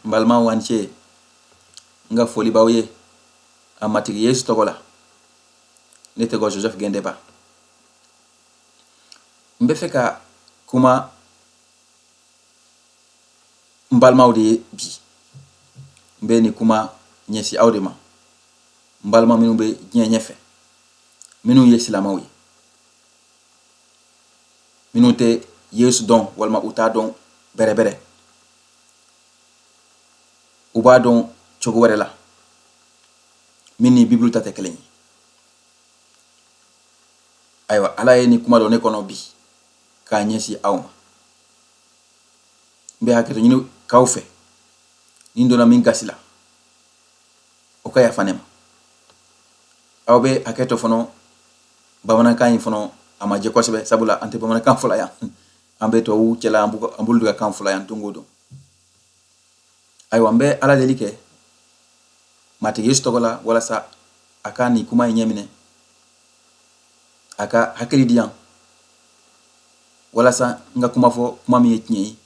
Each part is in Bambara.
N balimaw, a ni ce. N ka foli b'aw ye a Matigi Yesu tɔgɔ la. Ne tɔgɔ Joseph Gendeba. N bɛ fɛ ka kuma n balimaw de ye bi. N bɛ nin kuma ɲɛsin aw de ma, n balima minnu bɛ diɲɛ ɲɛfɛ, minnu ye silamɛw ye, minnu tɛ Yesu dɔn walima u t'a dɔn bɛrɛbɛrɛ, u b'a dɔn cogo wɛrɛ la min ni Bibulu ta tɛ kelen ye. Ayiwa, Ala ye nin kuma don ne kɔnɔ bi k'a ɲɛsin aw ma. N bɛ hakɛto ɲini k'aw fɛ, ni n donna min gasi la, o ka yafa ne ma. Aw bɛ hakɛto fana, bamanankan in fana a ma jɛ kosɛbɛ, sabula an tɛ bamanankan fɔla yan, an bɛ tubabuw cɛla, an b'olu ka kan fɔla yan don o don. Ayiwa, n bɛ Ala deli kɛ Matigi Yesu tɔgɔ la walasa a ka nin kuma in ɲɛminɛ, a ka hakili di yan walasa n ka kuma fɔ, kuma min ye tiɲɛ ye,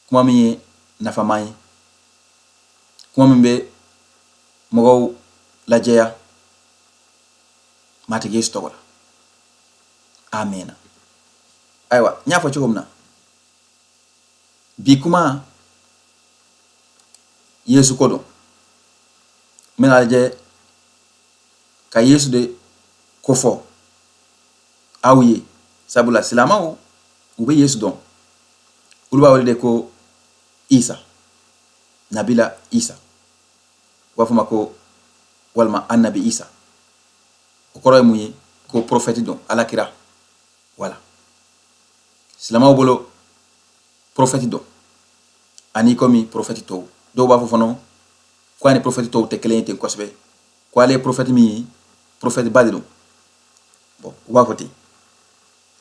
kuma min ye nafama ye, kuma min bɛ mɔgɔw lajɛya, Matigi Yesu tɔgɔ la, amina. Ayiwa, n y'a fɔ cogo min na, bi kuma Yesu ko don. N bɛna lajɛ ka Yesu de kofɔ aw ye, sabula silamɛw, u bɛ Yesu dɔn, olu b'a wele de ko Isa, Nabila Isa, u b'a fɔ ma ko walima Anabi Isa. O kɔrɔ ye mun ye? Ko prophète don, Alakira. Wala silamɛw bolo, prophète don ani komi prophète tɔw. Dɔw b'a fɔ fana ko a ni prophète tɔw tɛ kelen ye ten kosɛbɛ, ko ale ye prophète min ye, prophète ba de don. Bon, u b'a fɔ ten.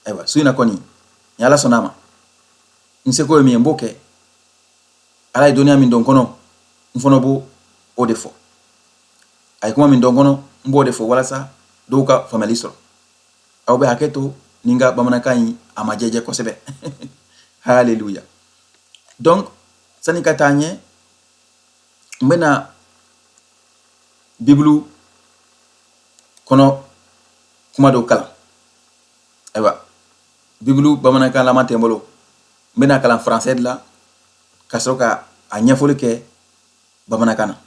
Ayiwa, su in na kɔni, ni Ala sɔnna a ma, n seko ye min ye, n b'o kɛ. Ala ye dɔnniya min don n kɔnɔ, n fana b'o o de fɔ. A ye kuma min don n kɔnɔ, n b'o de fɔ walasa dɔw ka faamuyali sɔrɔ. Aw bɛ hakɛ to ni n ka bamanankan in a ma jɛjɛ kosɛbɛ. Haleluya. Donc, sani ka taa ɲɛ, n bɛna Bibulu kɔnɔ kuma dɔw kalan. Ayiwa, Bibulu bamanankan lama tɛ n bolo, n bɛna kalan français de la ka sɔrɔ ka a ɲɛfɔli kɛ bamanankan na.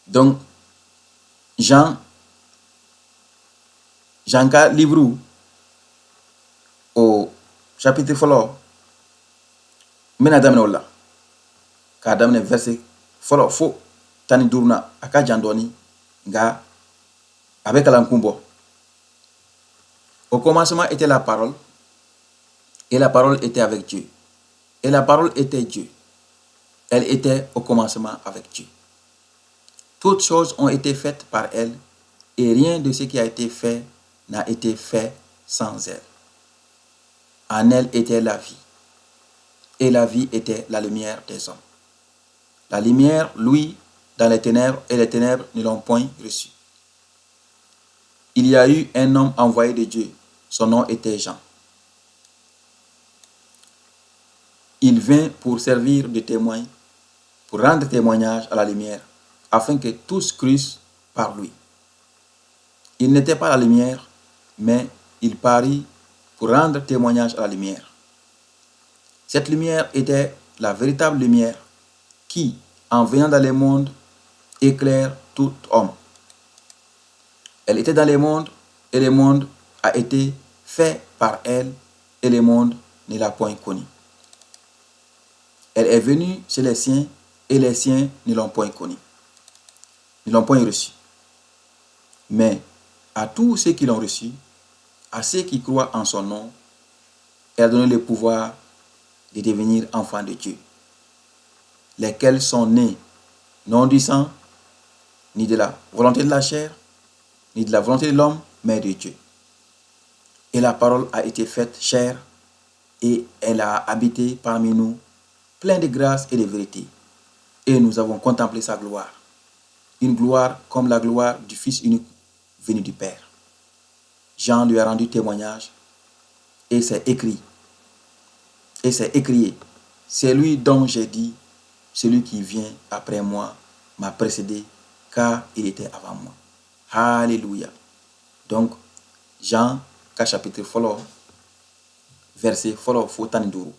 Donc, Jean ka livre o chapitre fɔlɔ, n bɛna daminɛ o la, k'a daminɛ verset fɔlɔ fo 15 na. A ka jan dɔɔni, nka a bɛ kalan kun bɔ. Au commencement était la parole, et la parole était avec Dieu, et la parole était Dieu. Elle était au commencement avec Dieu. Toutes choses ont été faites par elle, et rien de ce qui a été fait n'a été fait sans elle. En elle était la vie, et la vie était la lumière des hommes. La lumière luit dans les ténèbres, et les ténèbres ne l'ont point reçue. Il y a eu un homme envoyé de Dieu, son nom était Jean. Il vint pour servir de témoin, pour rendre témoignage à la lumière, afin que tous crussent par lui. Il n'était pas la lumière, mais il parut pour rendre témoignage à la lumière. Cette lumière était la véritable lumière qui, en venant dans le monde, éclaire tout homme. Elle était dans le monde, et le monde a été fait par elle, et le monde ne l'a point connue. Elle est venue chez les siens, et les siens ne l'ont point connue, ne l'ont point reçue. Mais à tous ceux qui l'ont reçu, à ceux qui croient en son nom, elle a donné le pouvoir de devenir enfants de Dieu, lesquels sont nés non du sang, ni de la volonté de la chair, ni de la volonté de l'homme, mais de Dieu. Et la parole a été faite chair, et elle a habité parmi nous, pleine de grâce et de vérité. Et nous avons contemplé sa gloire. Une gloire comme la gloire du Fils unique venu du Père. Jean lui a rendu témoignage et s'est écrié: «C'est lui dont j'ai dit, Celui qui vient après moi m'a précédé, car il était avant moi. Alléluia. Donc, Jean ka chapitre fɔlɔ, verset fɔlɔ fo 15.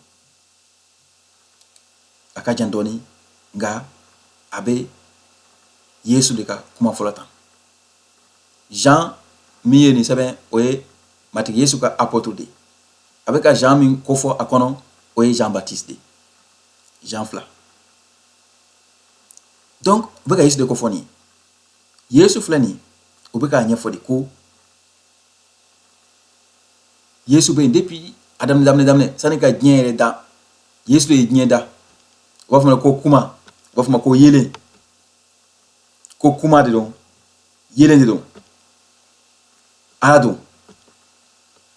A ka jan dɔɔni, nka a bɛ Yesu de ka kuma fɔlɔ tan. Jean min ye nin sɛbɛn, o ye Matigi Yesu ka apôtre de ye. A bɛ ka Jean min kofɔ a kɔnɔ, o ye Jean Baptiste de ye. Jean 2. Donc u bɛ ka Yesu de kofɔ nin ye. Yesu filɛ nin ye, u bɛ k'a ɲɛfɔ de ko Yesu bɛ yen depuis a daminɛ daminɛ daminɛ, sani ka diɲɛ yɛrɛ da. Yesu de ye diɲɛ da. U b'a fɔ ma ko kuma, u b'a fɔ ma ko yelen, ko kuma de don, yelen de don, Ala don.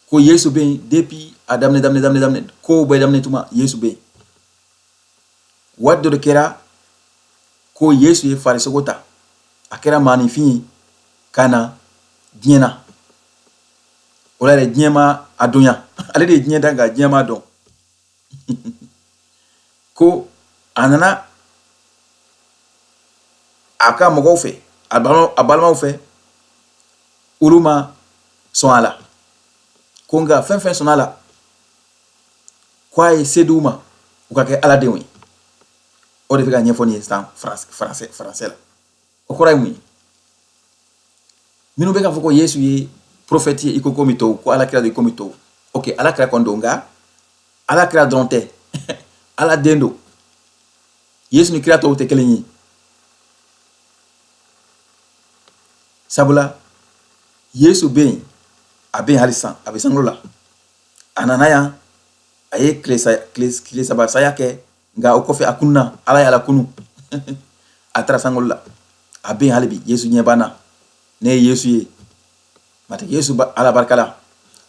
Ko Yesu bɛ yen depuis a daminɛ daminɛ daminɛ daminɛ, kow bɛɛ daminɛ tuma, Yesu bɛ yen. Waati dɔ de kɛra ko Yesu ye farisogo ta, a kɛra maaninfin ye ka na diɲɛ na. O la yɛrɛ, diɲɛ ma a dɔnya. Ale de ye diɲɛ da, nka diɲɛ ma dɔn. Ko a nana a ka mɔgɔw fɛ, a balimaw fɛ, olu ma sɔn a la. Ko nka fɛn fɛn sɔnna a la, ko a ye se d'u ma u ka kɛ Ala denw ye. O de bɛ ka ɲɛfɔ nin ye sisan français la. O kɔrɔ ye mun ye? Minnu bɛ k'a fɔ ko Yesu ye prophète ye i ko komi tɔw, ko Ala kira don i komi tɔw, ok, Ala kira kɔni don, nka Ala kira dɔrɔn tɛ, Ala den don. Yesu ni kira tɔw tɛ kelen ye, sabula Yesu bɛ yen, a bɛ yen hali sisan, a bɛ sankolo la. A nana yan, a ye tile 3 saya kɛ, nka o kɔfɛ a kununa. Ala y'a lakunu, a taara sankolo la, a bɛ yen hali bi. Yesu ɲɛ b'an na. Ne ye Yesu ye. Matigi Yesu, Ala barika la,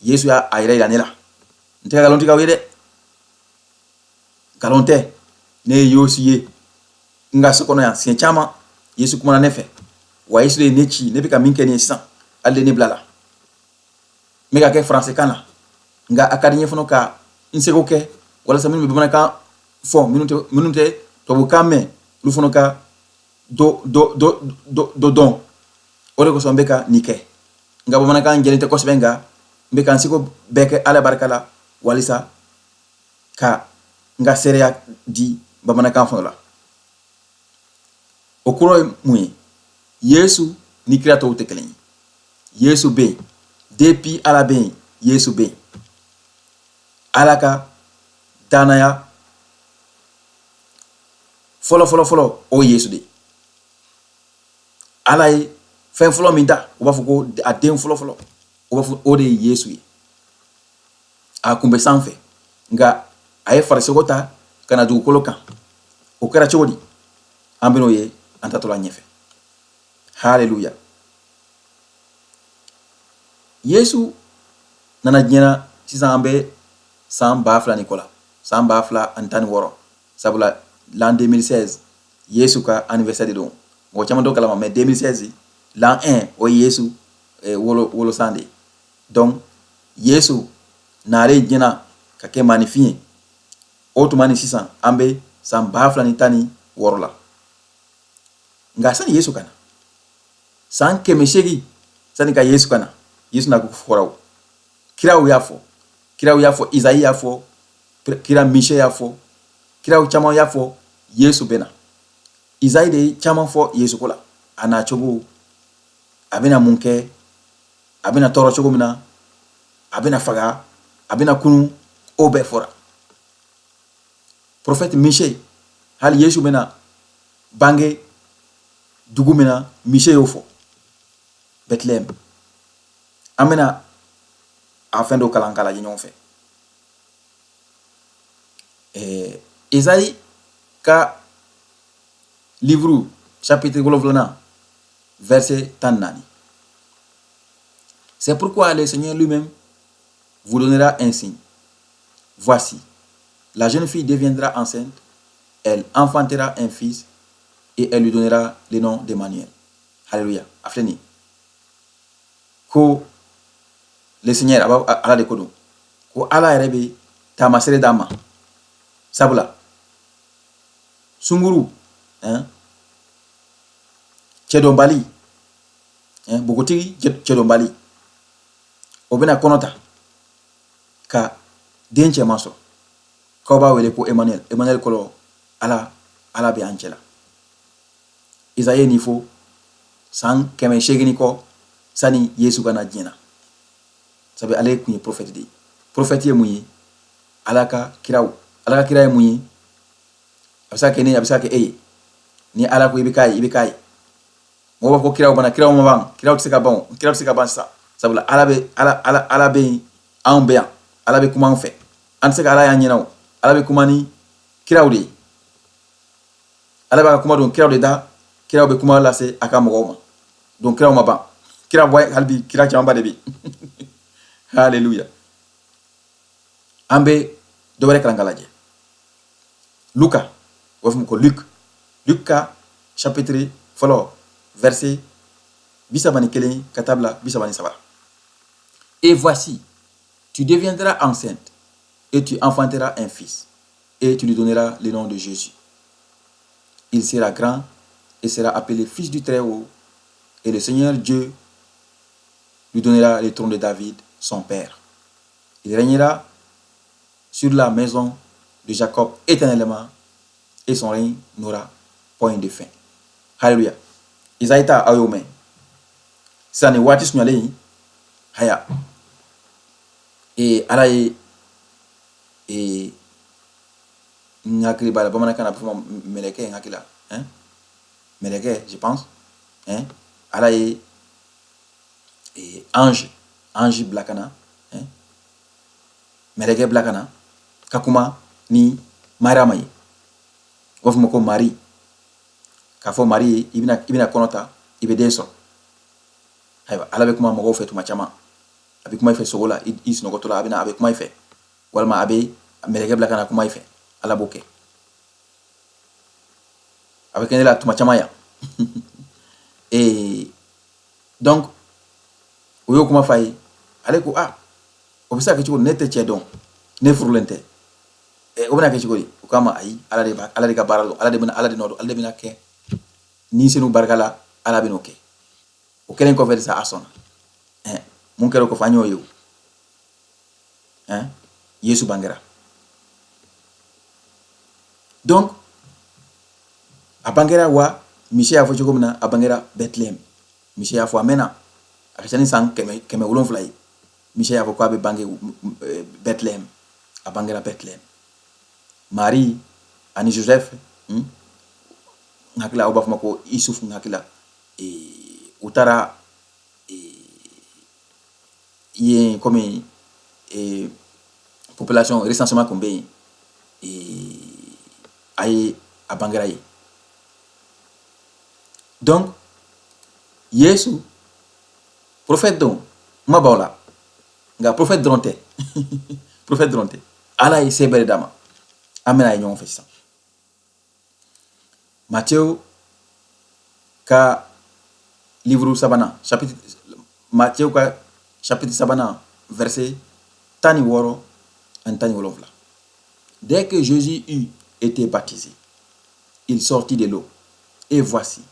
Yesu y'a yɛrɛ yira ne la. N tɛ ka nkalon tigɛ aw ye dɛ, nkalon tɛ. Ne ye Yesu ye n ka so kɔnɔ yan siɲɛ caman. Yesu kumana ne fɛ, wa Yesu de ye ne ci. Ne bɛ ka min kɛ nin ye sisan, ale de ne bila la. N bɛ ka kɛ faransɛ kan na, nka a ka di n ye fana ka n seko kɛ walasa minnu bɛ bamanankan fɔ, minnu tɛ tubabukan mɛn, olu fana ka dɔ dɔ dɔ dɔ dɔ dɔn. O de kosɔn n bɛ ka nin kɛ. Nka bamanankan jɛlen tɛ kosɛbɛ, nka n bɛ ka n seko bɛɛ kɛ Ala barika la walisa ka n ka seereya di bamanankan fana la. O kɔrɔ ye mun ye? Yesu ni kira tɔw tɛ kelen ye. Yesu bɛ yen depuis Ala bɛ yen. Yesu bɛ yen. Ala ka danaya fɔlɔ fɔlɔ fɔlɔ, o ye Yesu de ye. Ala ye fɛn fɔlɔ min da, u b'a fɔ ko a den fɔlɔ fɔlɔ, u b'a fɔ o de ye Yesu ye. A kun bɛ sanfɛ, nka a ye farisogo ta ka na dugukolo kan. O kɛra cogo di? An bɛn'o ye an tatɔla ɲɛfɛ. Haleluya. Yesu nana diɲɛ na. Sisan an bɛ san 2000 ni kɔ la, san 2016, sabula l'an 2016, Yesu ka anniversaire de don. Mɔgɔ caman t'o kalama, mais 2016, l'an 1, o ye Yesu wolo wolosan de ye. Donc Yesu nalen diɲɛ na ka kɛ maaninfin ye, o tuma ni sisan an bɛ san 2016 la. Nka sani Yesu ka na, san 800 sani ka Yesu ka na, Yesu na fɔra. O kiraw y'a fɔ, kiraw y'a fɔ, Izayi y'a fɔ, kira Mise y'a fɔ, kiraw caman y'a fɔ Yesu bɛ na. Izayi de ye caman fɔ Yesu ko la, a na cogo, a bɛna mun kɛ, a bɛna tɔɔrɔ cogo min na, a bɛna faga, a bɛna kunu, o bɛɛ fɔra. Prophète Mise, hali Yesu bɛna bange dugu min na, Mise y'o fɔ, Bethléem. An bɛna a fɛn dɔ kalan k'a lajɛ ɲɔgɔn fɛ. Esaïe ka livre chapitre 7, verset 14. C'est pourquoi le Seigneur lui-même vous donnera un signe. Voici, la jeune fille deviendra enceinte, elle enfantera un fils et elle lui donnera le nom d'Emmanuel. Alléluia. A filɛ nin ye. Ko le Seigneur, a b'a Ala de ko don. Ko Ala yɛrɛ bɛ taamasere d'a ma. Sabula Sunguru, hein, cɛdɔnbali, hein, npogotigi cɛdɔnbali, o bɛna kɔnɔ ta ka den cɛman sɔrɔ, k'aw b'a wele ko Emmanuel. Emmanuel kɔrɔ Ala, Ala bɛ an cɛ la. Izayi ye nin fɔ san 800 kɔ sani Yesu ka na diɲɛ na, sabu ale tun ye prophète de ye. Prophète ye mun ye? Ala ka kiraw. Ala ka kira ye mun ye? A bɛ se ka kɛ ne ye, a bɛ se ka kɛ e ye. Ni Ala ko i bɛ k'a ye, i bɛ k'a ye. Mɔgɔw b'a fɔ ko kiraw banna. Kiraw ma ban, kiraw tɛ se ka ban, kiraw tɛ se ka ban sisan, sabula Ala bɛ, Ala, Ala, Ala bɛ yen, anw bɛ yan, Ala bɛ kuma anw fɛ. An tɛ se ka Ala y'an ɲɛna o. Ala bɛ kuma ni kiraw de ye. Ala b'a ka kuma don kiraw de da, kiraw bɛ kuma lase a ka mɔgɔw ma. Donc kiraw ma ban, kira bɔ hali bi, kira camanba de bɛ yen. Hallelujah. An bɛ dɔ wɛrɛ kalan ka lajɛ. Luka, u b'a fɔ ko Luc, Luc ka chapitre fɔlɔ, verset 31 ka taa bila 33. Et voici, tu deviendras enceinte et tu enfanteras un fils et tu lui donneras le nom de Jésus. Il sera grand et sera appelé fils du Très-Haut, et le Seigneur Dieu lui donnera le trône de David, son père. Il régnera sur la maison de Jacob éternellement et son règne n'aura point de fin. Alléluia. Isaïe ta aw y'o mɛn. Sisan nin waati sunyalen in, haya, Ala ye n hakili b'a la, bamanankan na a bɛ fɔ ma mɛlɛkɛ, n hakili la, hein? Mɛlɛkɛ, je pense, hein? Ala ye ange bila ka na, hein? Mɛlɛkɛ bila ka na ka kuma ni Mariama ye, u b'a fɔ ma ko Mari, k'a fɔ Mari ye i bɛna kɔnɔ ta, i bɛ den sɔrɔ. Ayiwa, Ala bɛ kuma mɔgɔw fɛ tuma caman. A bɛ kuma i fɛ sogo la, i sunɔgɔtɔ la, a bɛ na, a bɛ kuma i fɛ, walima a bɛ mɛlɛkɛ bila ka na kuma i fɛ. Ala b'o kɛ, a bɛ kɛ ne la tuma caman yan. Et donc o y'o kuma f'a ye. Ale ko: ah, o bɛ se ka kɛ cogo di? Ne tɛ cɛ dɔn, ne furulen tɛ, o bɛna kɛ cogo di? O k'a ma: ayi, Ala de b'a, Ala de ka baara don, Ala de bɛna, Ala de nɔ don, Ala de bɛna kɛ ni senu barika la, Ala bɛn'o kɛ. O kɛlen kɔfɛ de sa, a sɔnna. Mun kɛra o kɔfɛ, an y'o ye o, Yesu bangera. Donc a bangera wa, Mise y'a fɔ cogo min na, a bangera Bethléem. Mise y'a fɔ a mɛnna, a ka ca ni san 700 ye. Mise y'a fɔ k'a bɛ bange Bethléem. A bangera Bethléem. Marie ani Joseph, n hakili la aw b'a fɔ ma ko Isuf, n hakili la, u taara yen komi population recensement tun bɛ yen. A ye a bangera yen. Donc Yesu, prophète don, n ma ban o la, nka prophète dɔrɔn tɛ, prophète dɔrɔn tɛ. Ala ye se bɛɛ de d'a ma. An bɛna ye ɲɔgɔn fɛ sisan Matthieu ka livre sabanan, chapitre, Matthieu ka chapitre sabanan, verset 16 ani 17. Dès que Jésus eut été baptisé, il sortit de l'eau, et voici,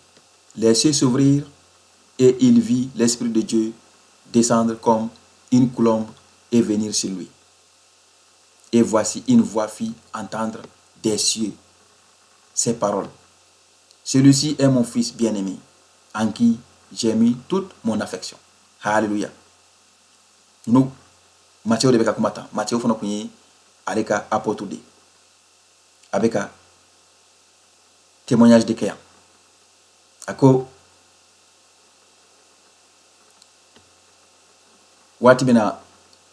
les cieux s'ouvrirent et il vit l'Esprit de Dieu descendre comme une colombe et venir sur lui. Et voici, une voix fit entendre des cieux ces paroles: Celui-ci est mon fils bien-aimé, en qui j'ai mis toute mon affection. Alléluia. Nous, Matthieu de bɛ ka kuma tan. Matthieu fana tun ye ale ka apôtre de ye. A bɛ ka témoignage de kɛ yan. A ko waati min na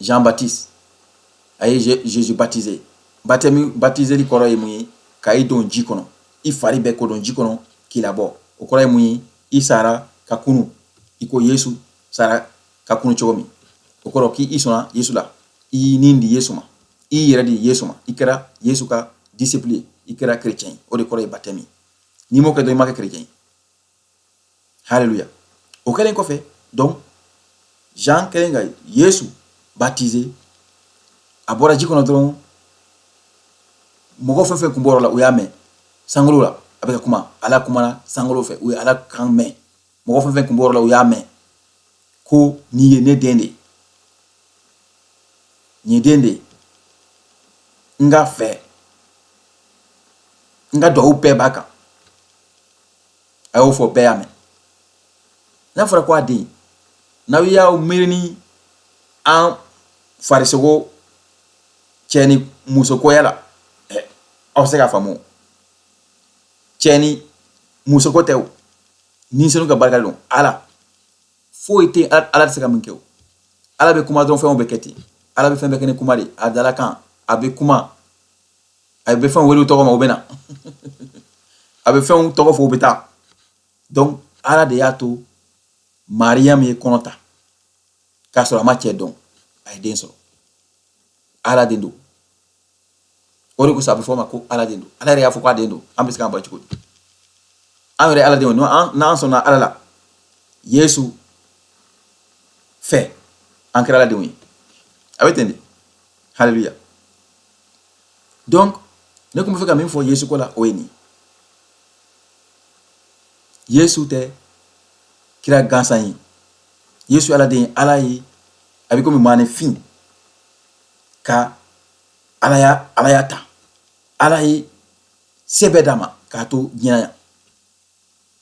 Jean Baptiste a ye Jésus baptisé, baptême, baptiseli kɔrɔ ye mun ye? Ka i don ji kɔnɔ, i fari bɛɛ ko don ji kɔnɔ k'i labɔ. O kɔrɔ ye mun ye? I sara ka kunu i ko Yesu sara ka kunu cogo min. O kɔrɔ k'i sɔnna Yesu la, i y'i ni di Yesu ma, i y'i yɛrɛ di Yesu ma, i kɛra Yesu ka disciple ye, i kɛra chrétien ye. O de kɔrɔ ye baptême ye. N'i m'o kɛ dɔrɔn, i ma kɛ chrétien ye. Hallelujah. O kɛlen kɔfɛ, donc Jean kɛlen ka Yesu baptisé, a bɔra ji kɔnɔ dɔrɔn, mɔgɔ fɛn fɛn kun bɔra la, o y'a mɛn. Sankolo la, a bɛ ka kuma. Ala kumana sankolo fɛ, u ye Ala kan mɛn. Mɔgɔ fɛn fɛn kun b'o yɔrɔ la, u y'a mɛn ko nin ye ne den de ye, nin ye den de ye n ka fɛ, n ka duwawu bɛɛ b'a kan. A y'o fɔ, bɛɛ y'a mɛn. N'a fɔra ko a den, n'aw y'aw miiri ni an farisogo cɛ ni musokoya la, aw bɛ se k'a faamu. Cɛ ni musoko tɛ o, ni senu ka barika don. Ala foyi tɛ, Ala tɛ se ka min kɛ o. Ala bɛ kuma dɔrɔn, fɛnw bɛ kɛ ten. Ala bɛ fɛn bɛɛ kɛ ni kuma de, a dalakan. A bɛ kuma, a bɛ fɛnw wele u tɔgɔ ma, u bɛ na. A bɛ fɛnw tɔgɔ fɔ, u bɛ taa. Donc Ala de y'a to Mariam ye kɔnɔ ta k'a sɔrɔ a ma cɛ dɔn, a ye den sɔrɔ. Ala den don. O de kosɔn a bɛ fɔ o ma ko Ala den don. Ala yɛrɛ y'a fɔ k'a den don. An bɛ se k'an ban cogo di? An yɛrɛ Ala den don. N'an sɔnna Ala la Yesu fɛ, an kɛra Ala denw ye. A bɛ ten de. Haleluya. Donc ne tun bɛ fɛ ka min fɔ Yesu ko la, o ye nin: Yesu tɛ kira gansan ye. Yesu Ala den ye. Ala ye, a bɛ komi maaninfin ka alaya ta. Ala ye se bɛɛ d'a ma k'a to diɲɛ yan.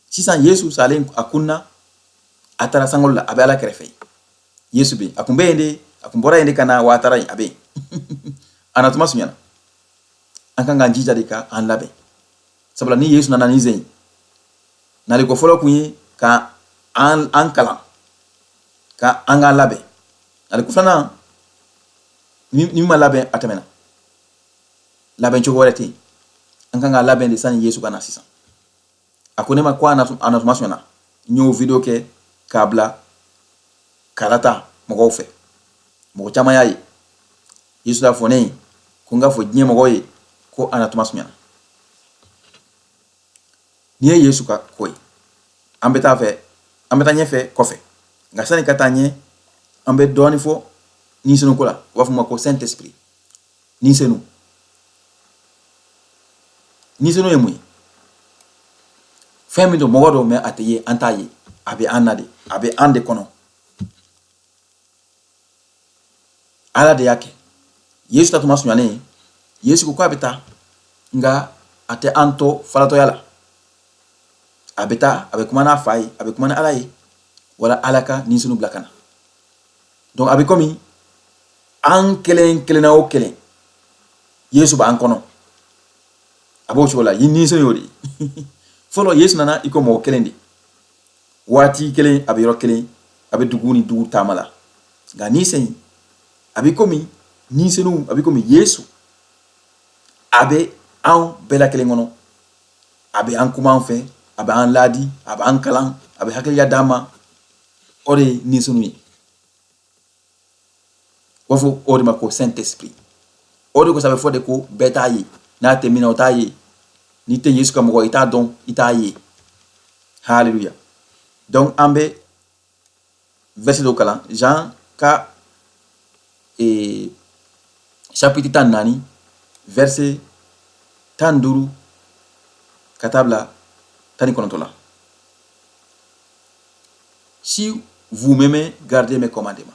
Sisan, Yesu salen, a kunna, a taara sankolo la, a bɛ Ala kɛrɛfɛ. Yesu bɛ yen. A kun bɛ yen de, a kun bɔra yen de ka na wa, a taara yen, a bɛ yen. A natuma surunyana. An kan k'an jija de ka an labɛn, sabula ni Yesu nana ni zen naliko fɔlɔ kun ye ka an kalan ka an k'an labɛn. Naliko filanan, ni ma labɛn, a tɛmɛna. Labɛn cogo wɛrɛ tɛ yen. An kan ka labɛn de sani Yesu ka na. Sisan, a ko ne ma ko a natuma surunyana. N y'o vidéo kɛ k'a bila k'a lata mɔgɔw fɛ, mɔgɔ caman y'a ye. Yesu y'a fɔ ne ye ko n k'a fɔ diɲɛ mɔgɔw ye ko a natuma surunyana. Nin ye Yesu ka ko ye. An bɛ taa fɛ, an bɛ taa ɲɛfɛ kɔfɛ. Nka sani ka taa ɲɛ, an bɛ dɔɔnin fɔ ni senu ko la. U b'a fɔ ma ko Saint Esprit, ni senu. Ni senu ye mun ye? Fɛn min don, mɔgɔ don, mais a tɛ ye, an t'a ye. A bɛ an na de, a bɛ an de kɔnɔ. Ala de y'a kɛ. Yesu ta tuma surunyalen, Yesu ko k'a bɛ taa, nka a tɛ an to falatɔya la. A bɛ taa, a bɛ kuma n'a fa ye, a bɛ kuma ni Ala ye, wala Ala ka ni senu bila ka na. Donc a bɛ komi an kelen kelenna o kelen, Yesu b'an kɔnɔ, a b'o cogo la. Ni senu y'o de ye. Fɔlɔ, Yesu nana i ko mɔgɔ kelen de, waati kelen, a bɛ yɔrɔ kelen, a bɛ dugu ni dugu taama la. Nka ni sen, a bɛ komi ni senu, a bɛ komi Yesu a bɛ anw bɛɛ la kelen kɔnɔ. A bɛ an kuma an fɛ, a bɛ an laadi, a bɛ an kalan, a bɛ hakiliya d'an ma. O de ye ni senu ye. U b'a fɔ o de ma ko Saint Esprit. O de kosɔn a bɛ fɔ de ko bɛɛ t'a ye. N'a tɛ min na, o t'a ye. N'i tɛ Yesu ka mɔgɔ, i t'a dɔn, i t'a ye. Haleluya. Donc an bɛ verset dɔ kalan, Jean ka chapitre 14, verset 15 ka taa bila 19 la. Si vous m'aimez, gardez mes commandements.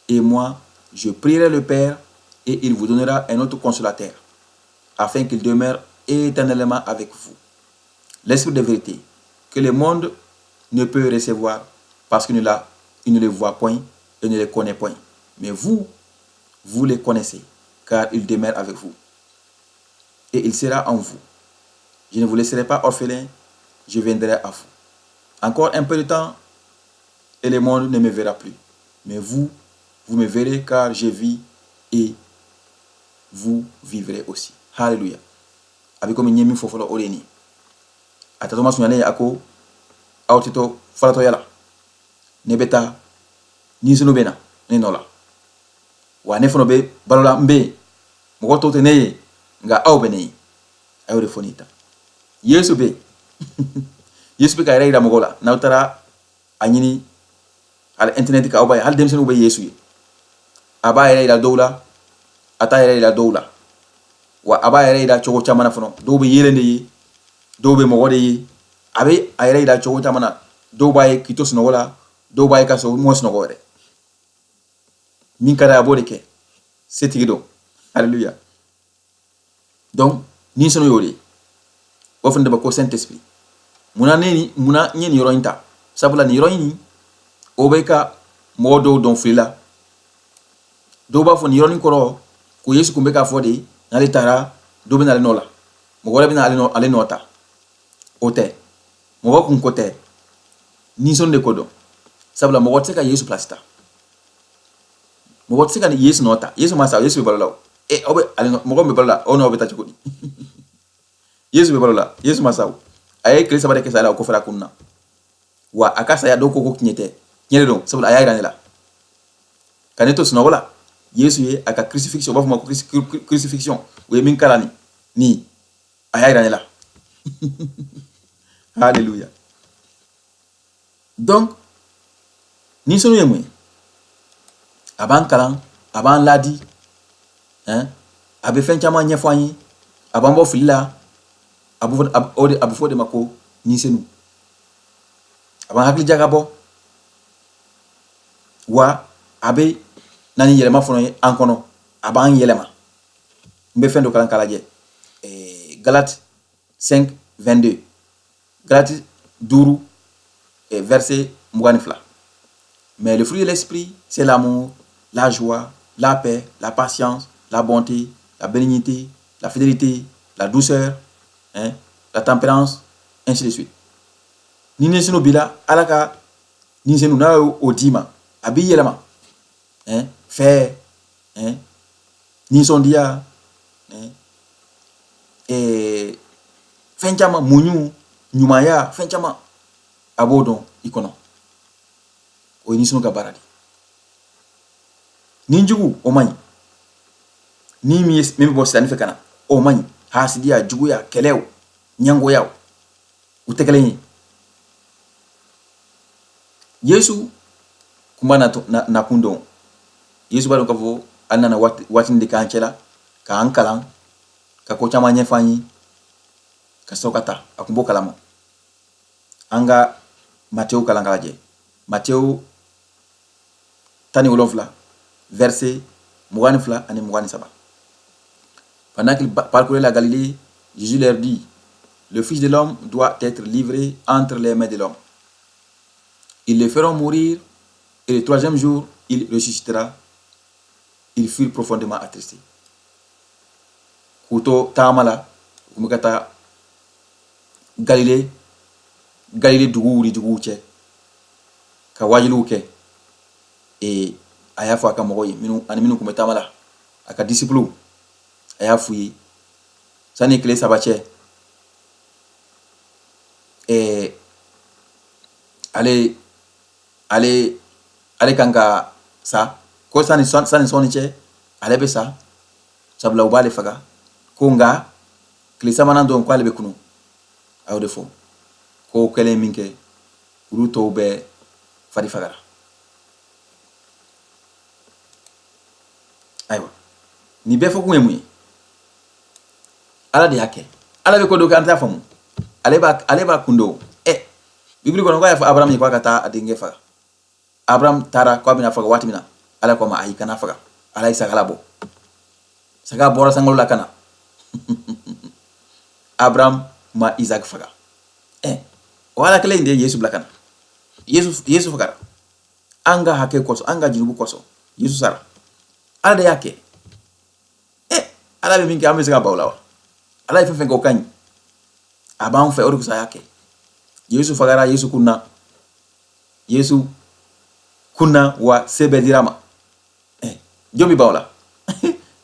Et moi, je prierai le Père et il vous donnera un autre consolateur, afin qu'il demeure éternellement avec vous. L'Esprit de vérité, que le monde ne peut recevoir parce qu'il ne le voit point et ne le connaît point. Mais vous, vous le connaissez, car il demeure avec vous. Et il sera en vous. Je ne vous laisserai pas orphelin, je viendrai à vous. Encore un peu de temps, et le monde ne me verra plus. Mais vous, vous me verrez, car je vis et vous vivrez aussi. Alléluia. A bɛ komi n ye min fɔ fɔlɔ, o de ye nin ye. A tatɔma sunyalen, a ko aw tɛ to falatɔya la. Ne bɛ taa, ni senu bɛ na ne nɔ la. Wa ne fana bɛ balo la, n bɛ yen. Mɔgɔ tɔw tɛ ne ye, nka aw bɛ ne ye. A y'o de fɔ nin ta. Yesu bɛ yen. Yesu bɛ ka yɛrɛ yira mɔgɔw la. N'aw taara a ɲini hali internet kan, aw b'a ye, hali denmisɛnninw bɛ Yesu ye. A b'a yɛrɛ yira dɔw la, a t'a yɛrɛ yira dɔw la. Wa a b'a yɛrɛ yira cogo caman na fana. Dɔw bɛ yeelen de ye. Dɔw bɛ mɔgɔ de ye, a bɛ a yɛrɛ yira cogo caman na. Dɔw b'a ye k'i to sunɔgɔ la, dɔw b'a ye k'a sɔrɔ u ma sunɔgɔ yɛrɛ. Min ka d'a ye, a b'o de kɛ. Setigi don. Hallelujah. Donc Ni Senu y'o de ye. O fana de ma ko Saint Esprit. Munna ne, munna n ye nin yɔrɔ in ta? Sabula nin yɔrɔ in, o bɛ ka mɔgɔ dɔw dɔn fili la. Dɔw b'a fɔ nin yɔrɔnin kɔrɔ ko Yesu kun bɛ k'a fɔ de n'ale taara, dɔ bɛ na ale nɔ la, mɔgɔ wɛrɛ bɛ na ale nɔ ta. O tɛ, mɔgɔ kun ko tɛ, Ni Senu de ko dɔn. Sabula mɔgɔ tɛ se ka Yesu place ta, mɔgɔ tɛ se ka Yesu nɔ ta. Yesu ma sa, Yesu bɛ balo la. O e, aw bɛ ale nɔ, mɔgɔ min bɛ balo la, aw n'aw bɛ taa cogo di? Yesu bɛ balo la, Yesu ma sa. O a ye tile 3 de kɛ saya la, o kɔfɛ a kunna. Wa a ka saya, dɔw ko ko tiɲɛ tɛ. Tiɲɛ de don, sabula a y'a yira ne la ka ne to sunɔgɔ la. Yesu ye a ka crucifixion, u b'a fɔ ma ko crucifixion, u ye min kalan nin, a y'a yira ne la. Alléluia. Donc Ni Senu ye mun ye? A b'an kalan, a b'an ladi, hein? A bɛ fɛn caman ɲɛfɔ an ye, a b'an bɔ fili la. A bɛ fɔ o de ma ko Ni Senu. A b'an hakili jagabɔ, wa a bɛ na ni yɛlɛma fana ye an kɔnɔ, a b'an yɛlɛma. N bɛ fɛn dɔ kalan k'a lajɛ. Galate 5 22, Galate 5, verset 22. Mais le fruit de l'esprit, c'est l'amour, la joie, la paix, la patience, la bonté, la bénignité, la fidélité, la douceur, hein, la tempérance, ainsi de suite. Ni Senu b'i la, Ala ka Ni Senu n'a y'o d'i ma, a b'i yɛlɛma, hein, fɛ, hein, nisɔndiya, hein, fɛn caman, muɲu, ɲumanya, fɛn caman, a b'o dɔn i kɔnɔ. O ye Ni Senu ka baara de. Ni jugu, o man ɲi. Ni min ye min bɛ bɔ sitanɛ fɛ ka na, o man ɲi. Hasidiya, juguya, kɛlɛw, ɲɛngoyaw, u tɛ kelen ye. Yesu kun b'a nakun dɔn. Yesu b'a dɔn k'a fɔ a nana waati de k'an cɛla k'an kalan, ka ko caman ɲɛfɔ an ye, ka sɔrɔ ka taa. A kun b'o kalama. An ka Mateo kalan k'a lajɛ. Mateo 17, verset 22 ani 23. Pendant qu'il parcourait la Galilée, Jésus leur dit: le Fils de l'homme doit être livré entre les mains de l'homme. Ils le feront mourir et le troisième jour, il ressuscitera. Ils furent profondément attristés. K'u to taama la, u kun bɛ ka taa Galile, Galile duguw ni duguw cɛ ka wajuliw kɛ. A y'a fɔ a ka mɔgɔw ye minnu ani minnu kun bɛ taama la, a ka disciples, a y'a f'u ye sani tile 3 cɛ, ale kan ka sa, ko sani sɔnni cɛ, ale bɛ sa, sabula u b'ale faga, ko nka tile sabanan don, k'ale bɛ kunu. A y'o de fɔ. Ko kɛlen min kɛ, olu tɔw bɛɛ fari fagara. Ayiwa, nin bɛɛ fɔ kun ye mun ye? Ala de y'a kɛ. Ala bɛ ko dɔ kɛ, an t'a faamu. Ale b'a kun dɔn. Bibili kɔnɔ, k'a y'a fɔ Abrahamu ye k'a ka taa a denkɛ faga. Abraham taara k'a bɛna faga waati min na, Ala ko a ma: ayi, kana faga. Ala ye saga labɔ, saga bɔra sankolo la ka na. Abraham ma Isaac faga. O Ala kelen in de ye Yesu bila ka na. Yesu fagara an ka hakɛ kosɔn, an ka jurumu kosɔn. Yesu sara. Ala de y'a kɛ. Ala bɛ min kɛ, an bɛ se ka ban o la wa? Ala ye fɛn fɛn kɛ, o ka ɲi, a b'an fɛ, o de kosɔn a y'a kɛ. Yesu fagara, Yesu kunna, Yesu kunna, wa se bɛɛ dira a ma. Jɔn bɛ ban o la?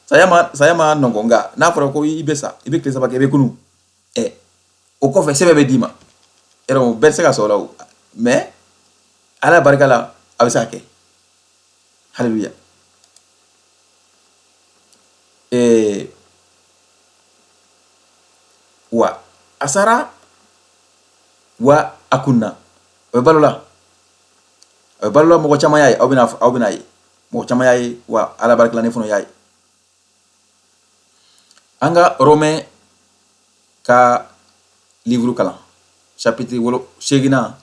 Saya ma nɔgɔn, nka n'a fɔra ko i bɛ sa, i bɛ tile 3 kɛ, i bɛ kunu, o kɔfɛ se bɛɛ bɛ d'i ma. Yɔrɔ o bɛɛ tɛ se ka sɔrɔ o la o, mais Ala barika la, a bɛ se ka kɛ. Hallelujah. Wa a sara, wa a kunna, o bɛ balo la, a bɛ balo la. Mɔgɔ caman y'a ye, aw bɛna ye, mɔgɔ caman y'a ye, wa Ala barika la, ne fana y'a ye. An ka Romain ka livre kalan, chapitre 8nan,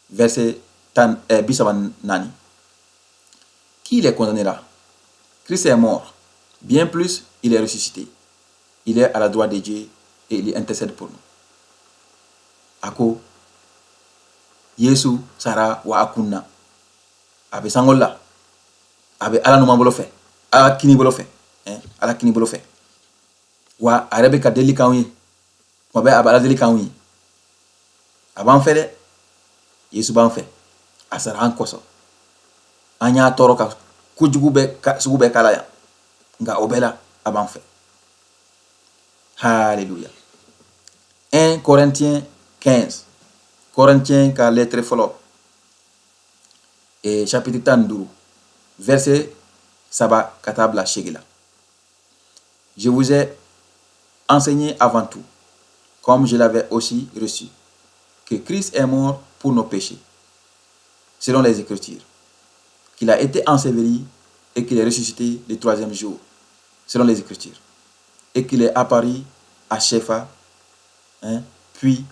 verset 10 34. Qui les condamnera? Christ est mort. Bien plus, il est ressuscité. Il est à la droite de Dieu et il intercède pour nous. A ko Yesu sara wa a kunna, a bɛ sankolo la, a bɛ Ala numan bolo fɛ, Ala kini bolo fɛ, Ala kini bolo fɛ. Wa a yɛrɛ bɛ ka deli k'anw ye tuma bɛɛ, a bɛ Ala deli k'anw ye. A b'an fɛ dɛ, Yesu b'an fɛ. A sara an kosɔn. An y'a tɔɔrɔ ka kojugu bɛɛ sugu bɛɛ k'a la yan, nka o bɛɛ la a b'an fɛ. Hallelujah. 1 Corinthiens 15, Corinthiens ka lettre fɔlɔ et chapitre 15, verset 3 ka taa bila 8 la. Je vous ai enseigné avant tout, comme je l'avais aussi reçu, que Christ est mort pour nos péchés, selon les Écritures, qu'il a été enseveli et qu'il est ressuscité le troisième jour, selon les Écritures, et qu'il est apparu à Céphas, hein, puis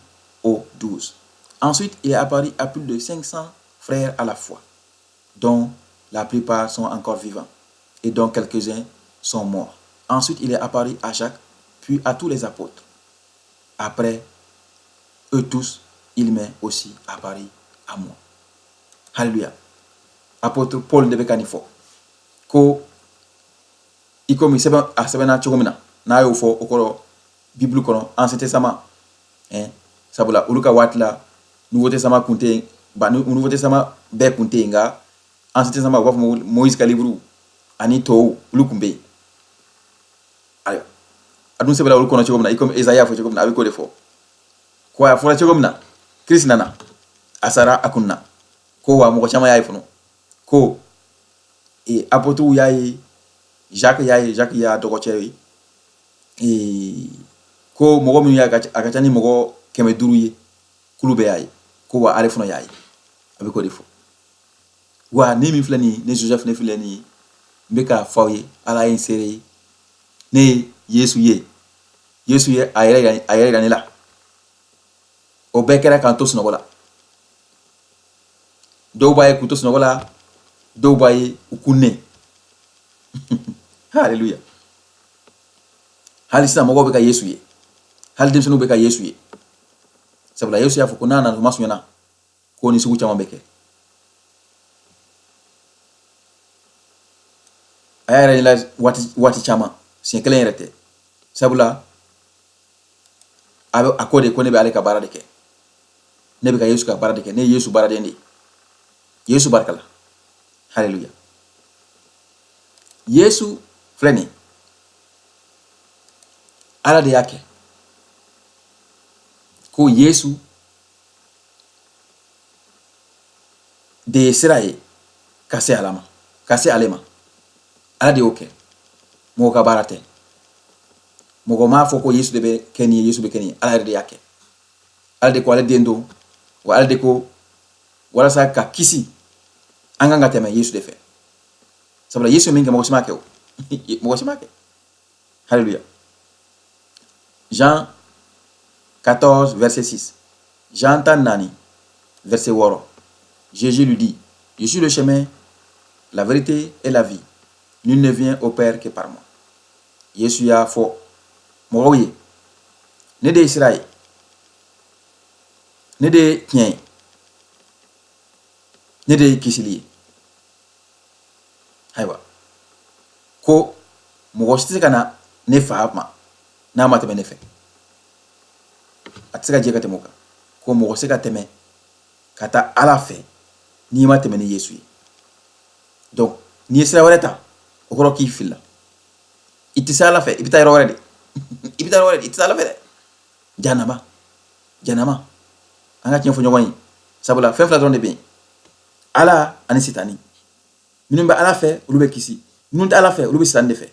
aux 12. Ensuite, il est apparu à plus de 500 frères à la fois, dont la plupart sont encore vivants et dont quelques-uns sont morts. Ensuite, il est apparu à Jacques, puis à tous les apôtres. Après eux tous, il m'est aussi apparu à moi. Alléluia. Apôtre Paul de bɛ ka nin fɔ ko i komi sɛbɛn a sɛbɛnna cogo min na, n'a y'o fɔ, o kɔrɔ Bible kɔnɔ, Ancien Testament, hein, sabula olu ka waati la, Nouveau Testament kun tɛ yen ba, Nouveau Testament bɛɛ kun tɛ yen, nka Ancien Testament, u b'a fɔ Moïse ka livre ani tɔw, olu kun bɛ yen. Ayiwa, a dun sɛbɛnna olu kɔnɔ cogo min na, i komi Esaïe y'a fɔ cogo min na, a bɛ k'o de fɔ ko a fɔra cogo min na, Christ nana, a sara, a kunna, ko wa mɔgɔ caman y'a ye fɔlɔ, ko apôtres y'a ye, Jacques y'a ye, Jacques y'a dɔgɔcɛ ye, ko mɔgɔ minnu y'a, a ka ca ni mɔgɔ 500 ye, k'olu bɛɛ y'a ye, ko wa ale fana y'a ye. A bɛ k'o de fɔ. Wa ne min filɛ nin ye, ne Joseph, ne filɛ nin ye, n bɛ k'a fɔ aw ye, Ala ye n seere ye, ne ye Yesu ye. Yesu ye a yɛrɛ yira ne la. O bɛɛ kɛra k'an to sunɔgɔ la. Dɔw b'a ye k'u to sunɔgɔ la, dɔw b'a ye u kunnen. Hallelujah. Hali sisan mɔgɔw bɛ ka Yesu ye, hali denmisɛnninw bɛ ka Yesu ye, sabula Yesu y'a fɔ ko n'a nana tuma surunyana, ko ni sugu caman bɛ kɛ. A y'a yɛrɛ ɲɛla waati caman, siɲɛ kelen yɛrɛ tɛ, sabula a bɛ a ko de ko ne bɛ ale ka baara de kɛ, ne bɛ ka Yesu ka baara de kɛ, ne ye Yesu baaraden de ye, Yesu barika la. Hallelujah. Yesu filɛ nin ye, Ala de y'a kɛ ko Yesu de ye sira ye ka se Ala ma, ka se ale ma. Ala de y'o kɛ, mɔgɔ ka baara tɛ. Mɔgɔ m'a fɔ ko Yesu de bɛ kɛ nin ye, Yesu bɛ kɛ nin ye. Ala yɛrɛ de y'a kɛ. Ala de ko ale den don, wa Ala de ko walasa ka kisi, an kan ka tɛmɛ Yesu de fɛ, sabula Yesu min kɛ, mɔgɔ si m'a kɛ o, mɔgɔ si m'a kɛ. Hallelujah. Jean 14, verset 6. Jean 14, verset 6. Jésus lui dit: Je suis le chemin, la vérité et la vie. Nul ne vient au Père que par moi. Yesu y'a fɔ mɔgɔw ye: ne de ye sira ye, ne de ye tiɲɛ ye, ne de ye kisili ye. Ayiwa, ko mɔgɔ si tɛ se ka na ne fa ma n'a ma tɛmɛ ne fɛ. A tɛ se ka jɛ ka tɛmɛ o kan, ko mɔgɔ se ka tɛmɛ ka taa Ala fɛ n'i ma tɛmɛ ni Yesu ye. Donc n'i ye sira wɛrɛ ta, o kɔrɔ k'i filila, i tɛ se Ala fɛ, i bɛ taa yɔrɔ wɛrɛ de, i bɛ taa yɔrɔ wɛrɛ de, i tɛ se Ala fɛ dɛ. Jahanama, jahanama. An ka tiɲɛ fɔ ɲɔgɔn ye, sabula fɛn fila dɔrɔn de bɛ yen: Ala ani Sitani. Minnu bɛ Ala fɛ, olu bɛ kisi. Minnu tɛ Ala fɛ, olu bɛ Sitani de fɛ.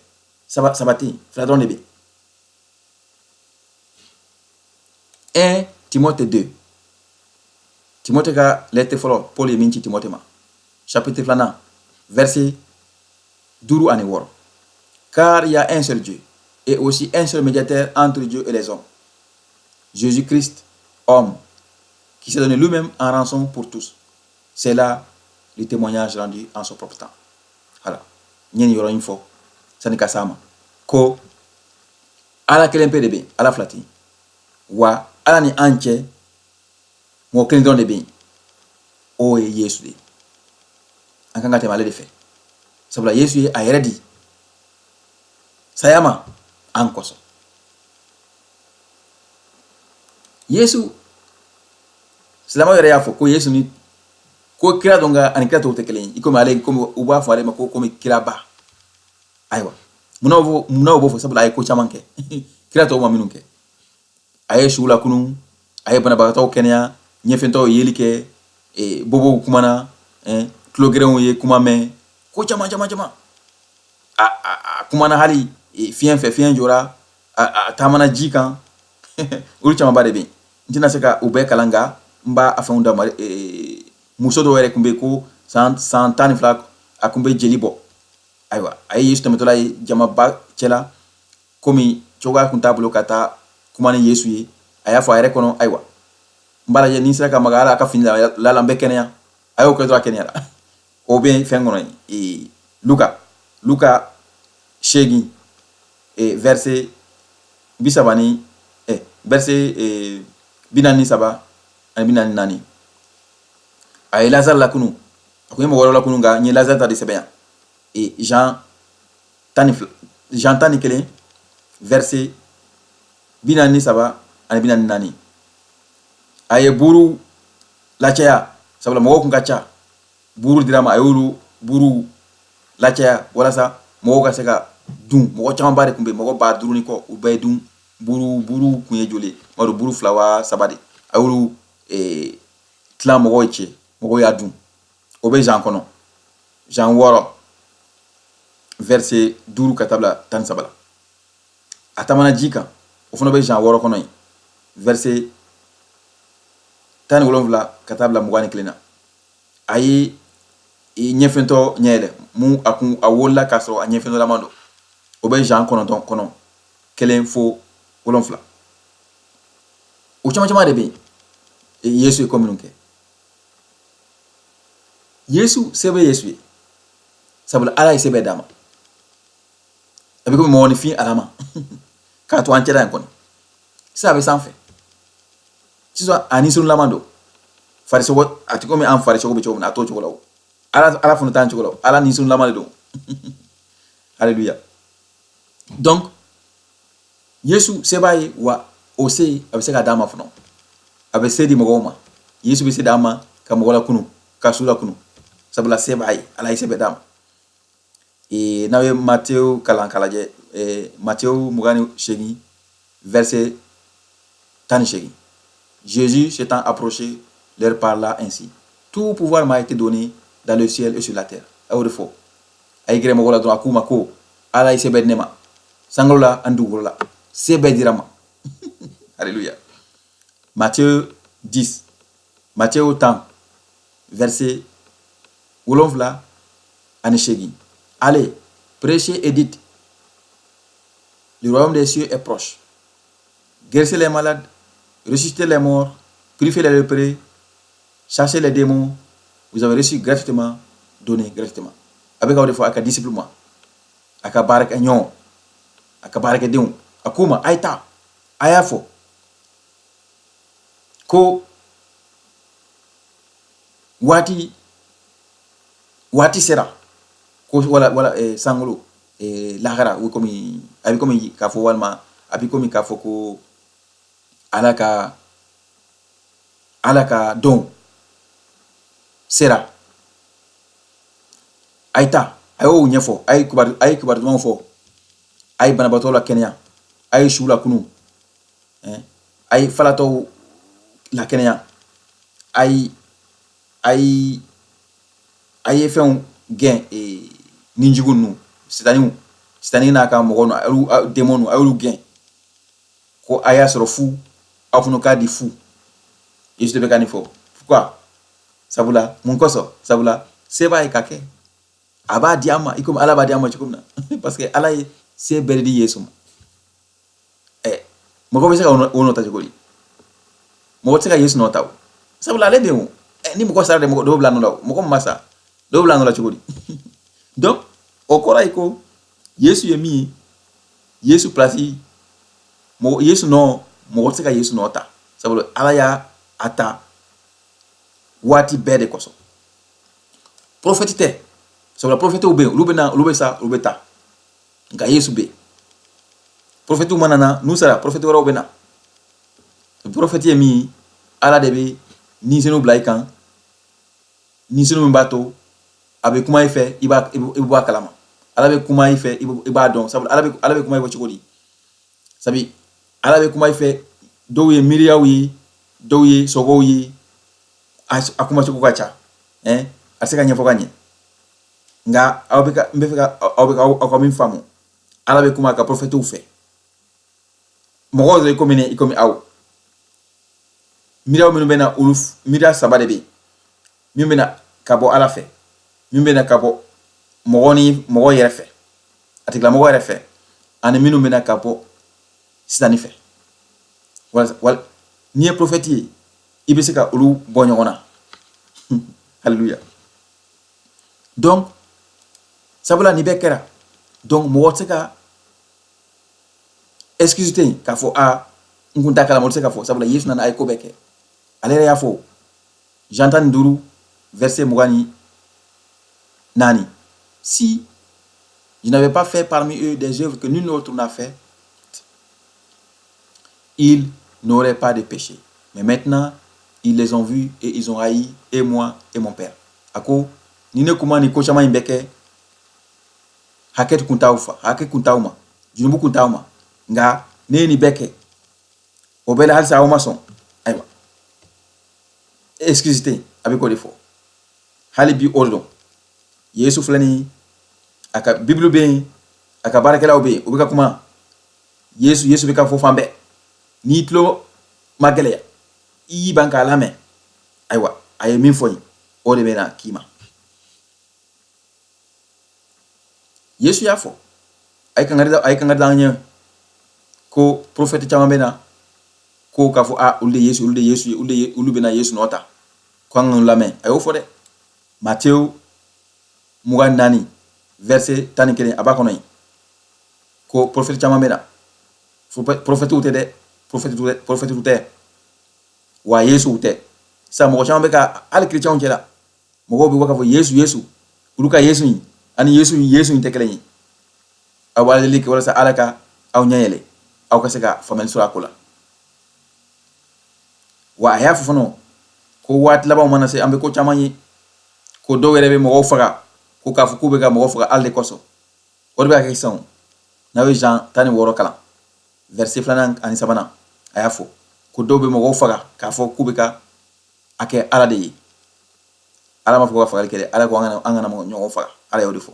Saba, saba tɛ yen, fila dɔrɔn de bɛ yen. 1 Timothée 2, Timothée ka lettre fɔlɔ, Paul ye min ci Timothée ma, chapitre 2nan, verset 5 ani 6. Car il y a un seul Dieu et aussi un seul médiateur entre Dieu et les hommes, Jésus-Christ. homme, qui s'est donné lui-même en rançon pour tous. C'est là le témoignage rendu en son propre temps. Voilà. N ye nin yɔrɔ in fɔ sani ka s'a ma ko Ala kelen pe de bɛ yen, Ala fila tɛ yen. Wa Ala ni an cɛ, mɔgɔ kelen dɔrɔn de bɛ yen, o ye Yesu de ye. An kan ka tɛmɛ ale de fɛ, sabula Yesu ye a yɛrɛ di saya ma an kosɔn. Yesu, silamɛw yɛrɛ y'a fɔ ko Yesu ni ko kira dɔn nka ani kira tɔw tɛ kelen ye, i komi ale, komi u b'a fɔ ale ma ko komi kiraba. Ayiwa, munna u b'o fɔ? Sabula a ye ko caman kɛ kira tɔw ma minnu kɛ. A ye suw lakunu, a ye banabagatɔw kɛnɛya, ɲɛfɛntɔw yeli kɛ, bobow kumana, tulogɛrɛnw ye kuma mɛn, ko caman caman caman. A kumana hali fiɲɛ fɛ, fiɲɛ jɔra, a taamana ji kan. Olu camanba de bɛ yen, n tɛna se ka u bɛɛ kalan, nka n b'a a fɛnw d'a ma. Muso dɔw yɛrɛ tun bɛ yen ko san 12 a tun bɛ jeli bɔ. Ayiwa, a ye Yesu tɛmɛtɔla ye jamaba cɛla, komi cogoya tun t'a bolo ka taa kuma ni Yesu ye, a y'a fɔ a yɛrɛ kɔnɔ: ayiwa, n b'a lajɛ ni n sera ka maga ala ka fini la, la n bɛ kɛnɛya. A y'o kɛ dɔrɔn, a kɛnɛyara. O bɛ fɛn kɔnɔ yen, Luka 8, verset 30 ni verset 43 ani 44. A ye Lazare lakunu, a kun ye mɔgɔ wɛrɛ lakunu, nka n ye Lazare ta de sɛbɛn yan. Jean 12, Jean 11, verset 43 ani 44. A ye buuru lacaya, sabula mɔgɔw kun ka ca. Buuru dira ma, a y'olu buuru lacaya walasa mɔgɔw ka se ka dun. Mɔgɔ camanba de tun bɛ yen, mɔgɔ 5000 ni kɔ, u bɛɛ ye dun. Buuru kun ye joli ye? M'a dɔn, buuru fila wa saba de. A y'olu tila mɔgɔw cɛ, mɔgɔw y'a dun. O bɛ Jean kɔnɔ, Jean 6, verset 5 ka taa bila 13 la. A taamana ji kan, o fana bɛ Jean 6 kɔnɔ yen, verset 17 ka taa bila 21 na. A ye ɲɛfɛntɔ ɲɛ yɛlɛ mun, a kun a wolola k'a sɔrɔ a ɲɛfɛntɔlama don. O bɛ Jean 9 kɔnɔ, 1 fo 7. O caman caman de bɛ yen, Yesu ye ko minnu kɛ. Yesu, se bɛ Yesu ye, sabula Ala ye se bɛɛ d'a ma. A bɛ komi mɔgɔninfin Adama k'a to an cɛla yan kɔni. Sisan a bɛ sanfɛ sisan, a nisɔndilama don farisogo, a tɛ komi an farisogo bɛ cogo min na, a t'o cogo la. O Ala fana t'an cogo la, Ala nisɔndilama de don. Alléluia. Donc Yesu se b'a ye, wa o se a bɛ se ka d'a ma fana, a bɛ se di mɔgɔw ma. Yesu bɛ se d'a ma ka mɔgɔ lakunu, ka su lakunu, sabula se b'a ye, Ala ye se bɛɛ d'a ma. N'aw ye Mateo kalan k'a lajɛ, Mateo 28, verset 18: Jésus s'étant approché leur parla ainsi: tout pouvoir m'a été donné dans le ciel et sur la terre. A y'o de fɔ. A y'i gɛrɛ mɔgɔw la dɔrɔn, a k'u ma ko Ala ye se bɛɛ di ne ma sankolo la ani dugukolo la, se bɛɛ dira ma. Alléluia. Matthieu 10, Matthieu 10, verset 7 ani 8: allez, prêchez et dites: le royaume des cieux est proche. Guérissez les malades, ressuscitez les morts, purifiez les lépreux, chassez les démons. Vous avez reçu gratuitement, donnez gratuitement. A bɛ ka o de fɔ a ka disciple ma, a ka baarakɛ ɲɔgɔn, a ka baarakɛdenw. A k'u ma: a ye taa, a y'a fɔ ko waati sera, ko wala sankolo lahara o komi a bɛ komi k'a fɔ, walima a bɛ komi k'a fɔ ko Ala ka don sera. A ye taa, a y'o ɲɛfɔ, a ye kibaru dumanw fɔ, a ye banabaatɔ la kɛnɛya, a ye su lakunu, a ye falatɔw lakɛnɛya, a ye fɛnw gɛn, nijugu ninnu, sitaniw, sitani n'a ka mɔgɔ ninnu, a démon ninnu, a y'olu gɛn. Ko a y'a sɔrɔ fu, aw fana k'a di fu. Yesu de bɛ ka nin fɔ. Pourquoi? Sabula mun kosɔn? Sabula se b'a ye ka kɛ, a b'a di an ma i komi Ala b'a di an ma cogo min na, parce que Ala ye se bɛɛ di Yesu ma. Ɛ, mɔgɔ bɛ se ka o nɔ ta cogo di? Mɔgɔ tɛ se ka Yesu nɔ ta o, sabula ale bɛ yen o. Ni mɔgɔ sara de, mɔgɔ dɔw bila nɔ la o. Mɔgɔ min ma sa, dɔw bila nɔ la cogo di? Donc o kɔrɔ ye ko Yesu ye min ye, Yesu place, mɔgɔ, Yesu nɔ, mɔgɔ tɛ se ka Yesu nɔ ta, sabula Ala y'a a ta waati bɛɛ de kosɔn. Prophète tɛ, sabula prophètew bɛ yen, olu bɛ na, olu bɛ sa, olu bɛ taa, nka Yesu bɛ yen. Prophètew mana na, n'u sara, prophète wɛrɛw bɛ na. Prophète ye min ye, Ala de bɛ nisenu bila i kan, nisenu min b'a to a bɛ kuma i fɛ, i b'a i bɛ bɔ a kalama. Ala bɛ kuma i fɛ, i b'a dɔn, sabula Ala bɛ kuma i fɛ cogo di? Sabi Ala bɛ kuma i fɛ, dɔw ye miiriyaw ye, dɔw ye sɔgɔw ye, a kuma cogo ka ca, ɛn, a se ka ɲɛfɔ ka ɲɛ. Nka aw bɛ ka, n bɛ fɛ ka aw bɛ ka aw ka min faamu, Ala bɛ kuma a ka prophètew fɛ. Mɔgɔw de komi ne, i komi aw. Miiriyaw minnu bɛ na, olu miiriya saba de bɛ yen: min bɛ na ka bɔ Ala fɛ, min bɛ na ka bɔ mɔgɔ ni mɔgɔ yɛrɛ fɛ, a tigilamɔgɔ yɛrɛ fɛ, ani minnu bɛ na ka bɔ sitani fɛ. Wala n'i ye prophète ye, i bɛ se ka olu bɔ ɲɔgɔn na. Hallelujah. Donc sabula nin bɛɛ kɛra, donc mɔgɔ tɛ se ka excuse tɛ yen k'a fɔ a n kun t'a kalama. O tɛ se ka fɔ, sabula Yesu nana, a ye ko bɛɛ kɛ. Ale yɛrɛ y'a fɔ Jean 15, verset 24: "Si je n'avais pas fait parmi eux des œuvres que nul autre n'a fait, ils n'auraient pas de péché. Mais maintenant, ils les ont vus et ils ont haï et moi et mon père." A ko ni ne kuma ni ko caman in bɛɛ kɛ, hakɛ kun t'aw fa, hakɛ kun t'aw ma, junubu kun t'aw ma. Nka ne ye nin bɛɛ kɛ, o bɛɛ la halisa aw ma sɔn. Ayiwa, excuse tɛ yen. A bɛ k'o de fɔ hali bi. O de don Yesu filɛ nin ye, a ka Bibulu bɛ yen, a ka baarakɛlaw bɛ yen, u bɛ ka kuma. Yesu, Yesu bɛ ka fɔ fan bɛɛ. N'i tulo ma gɛlɛya, i y'i ban k'a lamɛn, ayiwa, a ye min fɔ yen, o de bɛ na k'i ma. Yesu y'a fɔ, a ye kangari da an ɲɛ ko prophète caman bɛ na ko k'a fɔ a olu de Yesu, olu de Yesu ye, olu de ye, olu bɛna Yesu nɔ ta, ko an k'an lamɛn. A y'o fɔ dɛ. Mateo 24, verset 11, a b'a kɔnɔ yen ko prophète caman bɛ na. Prophètew tɛ dɛ, prophètew tɛ wa, Yesu tɛ. Sisan mɔgɔ caman bɛ ka, hali chrétienw cɛ la, mɔgɔw bɛ bɔ k'a fɔ Yesu, Yesu. Olu ka Yesu in ani Yesu, Yesu in tɛ kelen ye. Aw b'a deli kɛ walasa Ala ka aw ɲɛ yɛlɛ, aw ka se ka faamuyali sɔrɔ a ko la. Wa a y'a fɔ fana ko waati labanw mana se, an bɛ ko caman ye, ko dɔw yɛrɛ bɛ mɔgɔw faga, ko k'a fɔ k'u bɛ ka mɔgɔw faga Ala de kosɔn. O de bɛ ka kɛ sisan. N'aw ye Jean 16 kalan, verset filanan ani sabanan, a y'a fɔ ko dɔw bɛ mɔgɔw faga k'a fɔ k'u bɛ ka a kɛ Ala de ye. Ala ma fɔ ka fagali kɛ dɛ. Ala ko an kana ɲɔgɔn faga. Ala y'o de fɔ.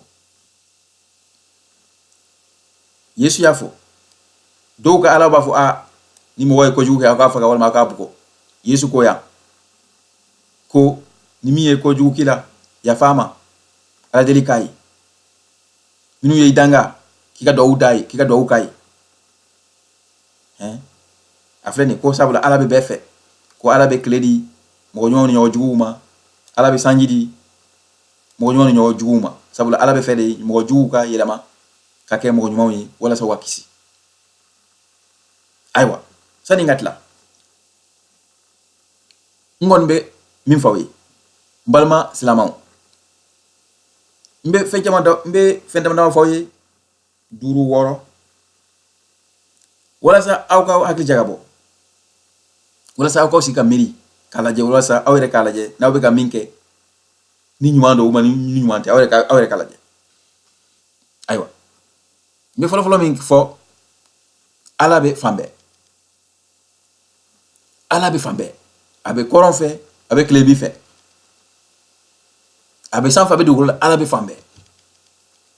Yesu y'a fɔ dɔw ka ala b'a fɔ a ni mɔgɔ ye kojugu kɛ, aw k'a faga walima aw k'a bugɔ. Yesu ko yan ko ni min ye kojugu k'i la, yafa a ma, Ala deli k'a ye. Minnu ye i danga, k'i ka duwawu d'a ye, k'i ka duwawu k'a ye. A filɛ nin ko sabula Ala bɛ bɛɛ fɛ, ko Ala bɛ tile di mɔgɔ ɲumanw ni mɔgɔ juguw ma, Ala bɛ sanji di mɔgɔ ɲumanw ni mɔgɔ juguw ma, sabula Ala bɛ fɛ de mɔgɔ juguw ka yɛlɛma ka kɛ mɔgɔ ɲumanw ye walasa u ka kisi. Ayiwa, sani n ka tila, n kɔni bɛ min fɔ aw ye, n balima silamɛw, n bɛ fɛn caman da, n bɛ fɛn dama dama fɔ aw ye, duuru, wɔɔrɔ, walasa aw ka hakili jagabɔ, walasa aw k'aw sigi ka miiri k'a lajɛ, walasa aw yɛrɛ k'a lajɛ n'aw bɛ ka min kɛ ni ɲuman don walima ni ɲuman tɛ. Aw yɛrɛ k'a lajɛ. Ayiwa, n bɛ fɔlɔfɔlɔ min fɔ, Ala bɛ fan bɛɛ. Ala bɛ fan bɛɛ. A bɛ kɔrɔn fɛ, a bɛ tilebin fɛ, a bɛ sanfɛ, a bɛ dugukolo la. Ala bɛ fan bɛɛ.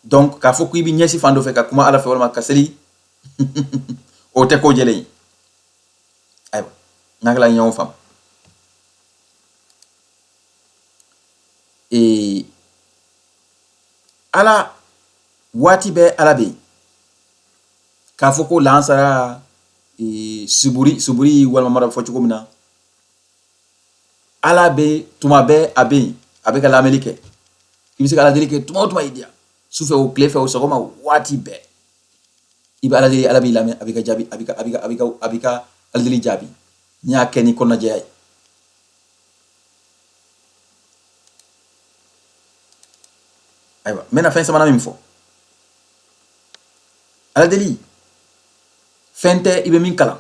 Donc k'a fɔ k'i bɛ ɲɛsin fan dɔ fɛ ka kuma Ala fɛ walima ka seli, o tɛ ko jɛlen ye. Ayiwa, n hakili la ɲɔgɔn faamu. Ala waati bɛɛ, Ala bɛ yen. K'a fɔ ko lansara, suburi suburi walima mara fɔ cogo min na. Ala bɛ tuma bɛɛ, a bɛ yen, a bɛ ka lamɛnni kɛ. I bɛ se ka ala deli kɛ tuma o tuma y'i diya, sufɛ o, tile fɛ o, sɔgɔma o, waati bɛɛ i bɛ ala deli, Ala b'i lamɛn, a b'i ka jaabi, a b'i ka ala deli jaabi n'i y'a kɛ ni kɔnɔnajɛya ye. Ayiwa, n bɛna fɛn sabanan min fɔ: ala deli fɛn tɛ i bɛ min kalan,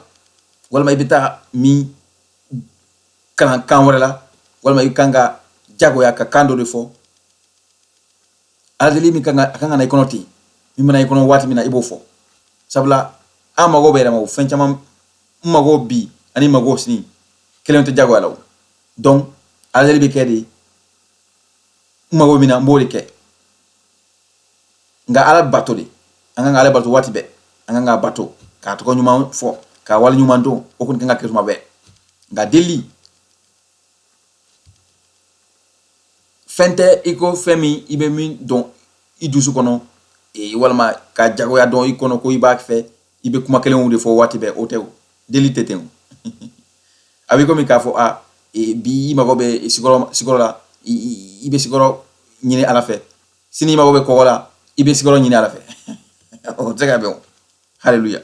walima i bɛ taa min kalan kan wɛrɛ la, walima i kan ka jagoya ka kan dɔ de fɔ. Ala deli min kan ka, a kan ka na i kɔnɔ ten, min mana i kɔnɔ waati min na, i b'o fɔ. Sabula an mago bɛ yɛlɛma o fɛn caman, n mago bi ani mago sini kelen tɛ jagoya la. O donc ala deli bɛ kɛ de, n mago min na, n b'o de kɛ. Nka Ala bato de, an kan ka Ala bato waati bɛɛ, an kan ka bato k'a tɔgɔ ɲuman fɔ, k'a wale ɲuman dɔn, o kɔni kan ka kɛ tuma bɛɛ. Nka deli fɛn tɛ i ko fɛn min i bɛ min dɔn i dusu kɔnɔ, walima ka jagoya dɔn i kɔnɔ ko i b'a fɛ, i bɛ kuma kelenw de fɔ waati bɛɛ, o tɛ. O deli tɛ ten. O a bɛ komi k'a fɔ a bi i mago bɛ sikɔrɔ la, i bɛ sikɔrɔ ɲini Ala fɛ. Sini i mago bɛ kɔgɔ la, i bɛ sikɔrɔ ɲini Ala fɛ. O tɛ se ka bɛn o. Haleluya.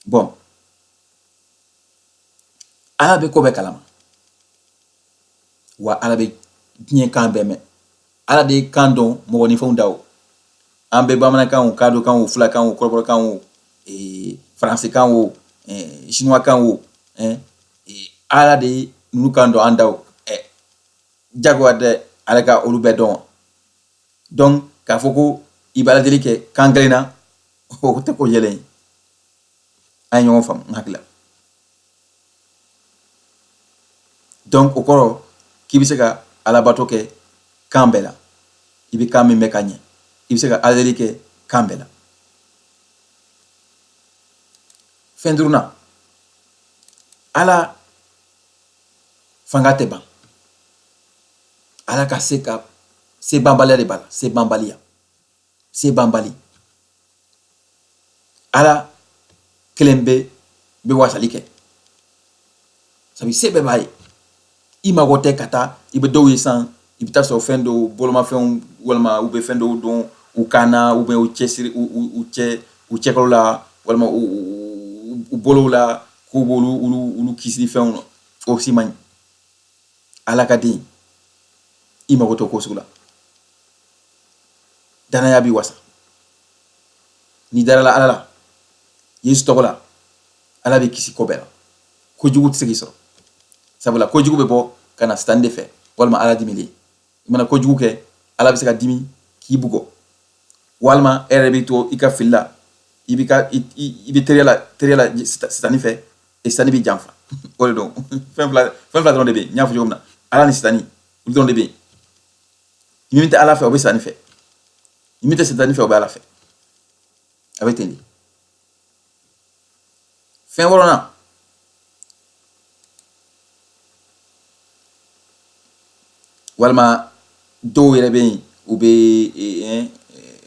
Bon, Ala bɛ ko bɛɛ kalama wa, Ala bɛ diɲɛ kan bɛɛ mɛn. Ala de ye kan dɔn mɔgɔ ni fɛnw da. O an bɛ bamanankan o, kadɔkan o, fulakan o, kɔrɔbɔrɔkan o, faransikan o, chinois kan o, Ala de ye ninnu kan dɔn an da o. Jagoya tɛ ale ka olu bɛɛ dɔn. Donc k'a fɔ ko i bɛ ala deli kɛ kan kelen na, o tɛ ko yɛlɛ ye. An ye ɲɔgɔn faamu, n hakili la. Donc o kɔrɔ k'i bɛ se ka alabato kɛ kan bɛɛ la, i bɛ kan min bɛ ka ɲɛ, i bɛ se ka ala deli kɛ kan bɛɛ la. Fɛn duurunan, Ala fanga tɛ ban. Ala ka se ka se banbaliya de b'a la, se banbaliya, se banbali. Ala kelen bɛ wasali kɛ, sabu se bɛɛ b'a ye. I mago tɛ ka taa, i bɛ dɔw ye sisan, i bɛ taa sɔrɔ fɛn dɔw bolomafɛnw, walima u bɛ fɛn dɔw dɔn u kan na, u bɛ u cɛsiri u cɛ u cɛkɔrɔ la, walima u bolow la, k'u b'olu olu kisi fɛnw na. O si man ɲi. Ala ka den, i mago t'o ko sugu la. Danaya b'i wasa n'i darala Ala la, Yesu tɔgɔ la. Ala bɛ kisi ko bɛɛ la, kojugu tɛ se k'i sɔrɔ, sabula kojugu bɛ bɔ ka na Sitani de fɛ, walima Ala dimilen. I mana kojugu kɛ, Ala bɛ se ka dimi k'i bugɔ, walima e yɛrɛ b'i to i ka fili la, i b'i ka i bɛ teriya la Sitani fɛ, e Sitani b'i janfa. O de don. Fɛn fila dɔrɔn de bɛ yen. N y'a fɔ cogo min na, Ala ni Sitani, olu dɔrɔn de bɛ yen. Ni min tɛ Ala fɛ, o bɛ Sitani fɛ. Ni min tɛ Sitani fɛ, o bɛ Ala fɛ. A bɛ ten de. Fɛn wɔɔrɔnan, walima dɔw yɛrɛ bɛ yen, u bɛ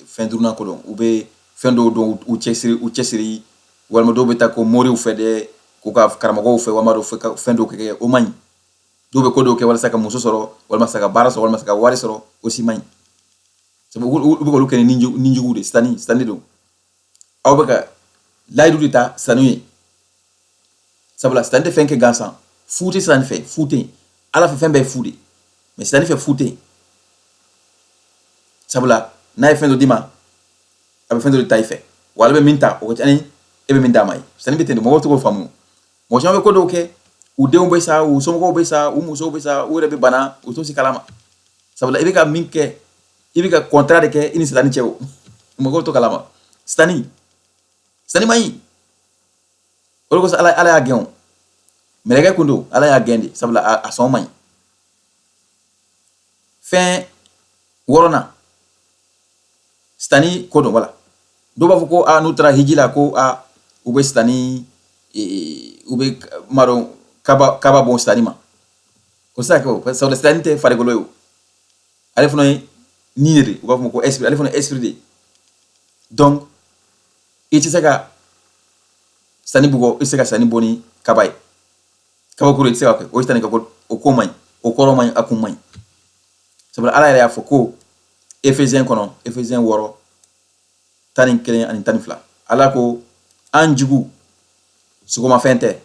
fɛn duurunan ko dɔn, u bɛ fɛn dɔw dɔn u cɛsiri, walima dɔw bɛ taa ko moriw fɛ dɛ, k'u ka karamɔgɔw fɛ, walima dɔw fɛ ka fɛn dɔw kɛ, o man ɲi. Dɔw bɛ ko dɔw kɛ walasa ka muso sɔrɔ, walima ka baara sɔrɔ, walima ka wari sɔrɔ, o si man ɲi. Sabu u bɛ k'olu kɛ ni nijugu de, Sitani don. Aw bɛ ka layidu de ta Sitani ye, sabula Sitani tɛ fɛn kɛ gansan. Fu tɛ Sitani fɛ, fu tɛ yen. Ala fɛ, fɛn bɛɛ ye fu de, mais Sitani fɛ, fu tɛ yen. Sabula n'a ye fɛn dɔ d'i ma, a bɛ fɛn dɔ de ta i fɛ, wa ale bɛ min ta, o ka ca ni e bɛ min d'a ma ye. Sitani bɛ ten de, mɔgɔw tɛ k'o faamu. Mɔgɔ caman bɛ ko dɔw kɛ, u denw bɛ sa, u somɔgɔw bɛ sa, u musow bɛ sa, u yɛrɛ bɛ bana, u t'o si kalama. Sabula i bɛ ka min kɛ, i bɛ ka contrat de kɛ i ni Sitani cɛ. O mɔgɔw t'o kalama. Sitani man ɲi. O de kosɔn Ala y'a gɛn. O mɛlɛkɛ kun don, Ala y'a gɛn de, sabula a sɔn man ɲi. Fɛn wɔɔrɔnan, Sitani ko don. Wala dɔw b'a fɔ ko a n'u taara hiji la, ko a u bɛ Sitani, u bɛ madɔn kaba bɔ Sitani ma. O tɛ se ka kɛ o, sabula Sitani tɛ farikolo ye. O ale fana ye ni de, u b'a fɔ ma ko esprit, ale fana ye esprit de ye. Donc i tɛ se ka Sitani bugɔ, i tɛ se ka Sitani bɔ ni kaba ye. Kabakuru, i tɛ se ka kɛ o. Sitanɛ ka ko, o ko man ɲi, o kɔrɔ man ɲi, a kun man ɲi, sabula Ala yɛrɛ y'a fɔ ko Efesiyɛn kɔnɔ, Efesiyɛn 6:11 ani 12, Ala ko an jugu sogomafɛn tɛ,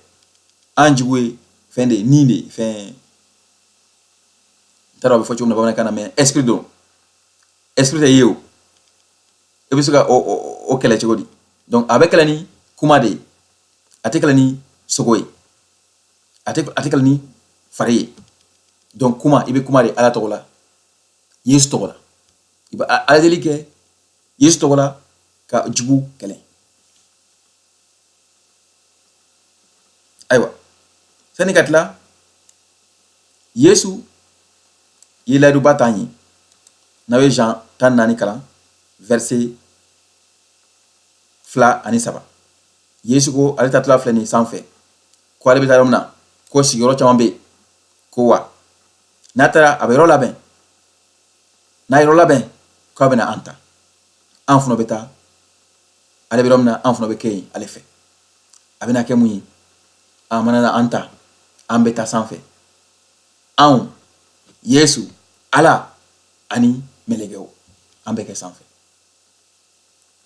an jugu ye fɛn de ye, ni de ye fɛn, n t'a dɔn a bɛ fɔ cogo min na bamanankan na, mais esprit don. Esprit tɛ ye o, i bɛ se ka o kɛlɛ cogo di? Donc a bɛ kɛlɛ ni kuma de ye, a tɛ kɛlɛ ni sogo ye, a tɛ kɛlɛ ni fari ye. Donc kuma, i bɛ kuma de Ala tɔgɔ la, Yesu tɔgɔ la. I bɛ Ala deli kɛ Yesu tɔgɔ la ka jugu kɛlɛ. Ayiwa, sani ka tila, Yesu ye layiduba t'an ye. N'aw ye Jean 14 kalan, verset 2 ani 3, Yesu ko ale taatɔla filɛ nin sanfɛ, ko ale bɛ taa yɔrɔ min na, ko sigiyɔrɔ caman bɛ yen, ko wa n'a taara a bɛ yɔrɔ labɛn, n'a yɔrɔ labɛn k'a bɛna an ta, an fana bɛ taa ale bɛ yɔrɔ min na, an fana bɛ kɛ yen ale fɛ. A bɛna kɛ mun ye? A mana na an ta, an bɛ taa sanfɛ, anw, Yesu, Ala ani mɛlɛkɛw, an bɛ kɛ sanfɛ.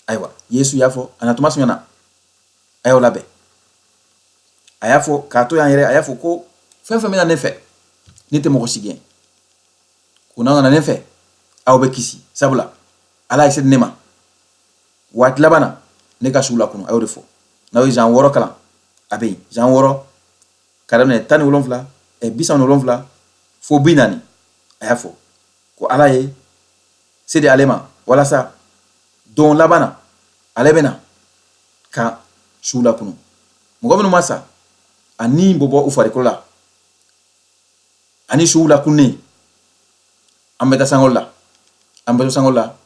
Ayiwa, Yesu y'a fɔ a na tuma surunyana, a y'aw labɛn. A y'a fɔ k'a to yan yɛrɛ, a y'a fɔ ko fɛn fɛn bɛ na ne fɛ, ne tɛ mɔgɔ si gɛn, ko n'aw nana ne fɛ, aw bɛ kisi, sabula Ala ye se di ne ma waati laban na ne ka suw lakunu. A y'o de fɔ. N'aw ye Jean 6 kalan, a bɛ yen, Jean 6 ka daminɛ 17, 37 fo 40, a y'a fɔ ko Ala ye se di ale ma walasa don laban na ale bɛna ka suw lakunu. Mɔgɔ minnu ma sa, a ni bɛ bɔ u farikolo la ani suw lakunnen, an bɛ taa sankolo la, an bɛ to sankolo la.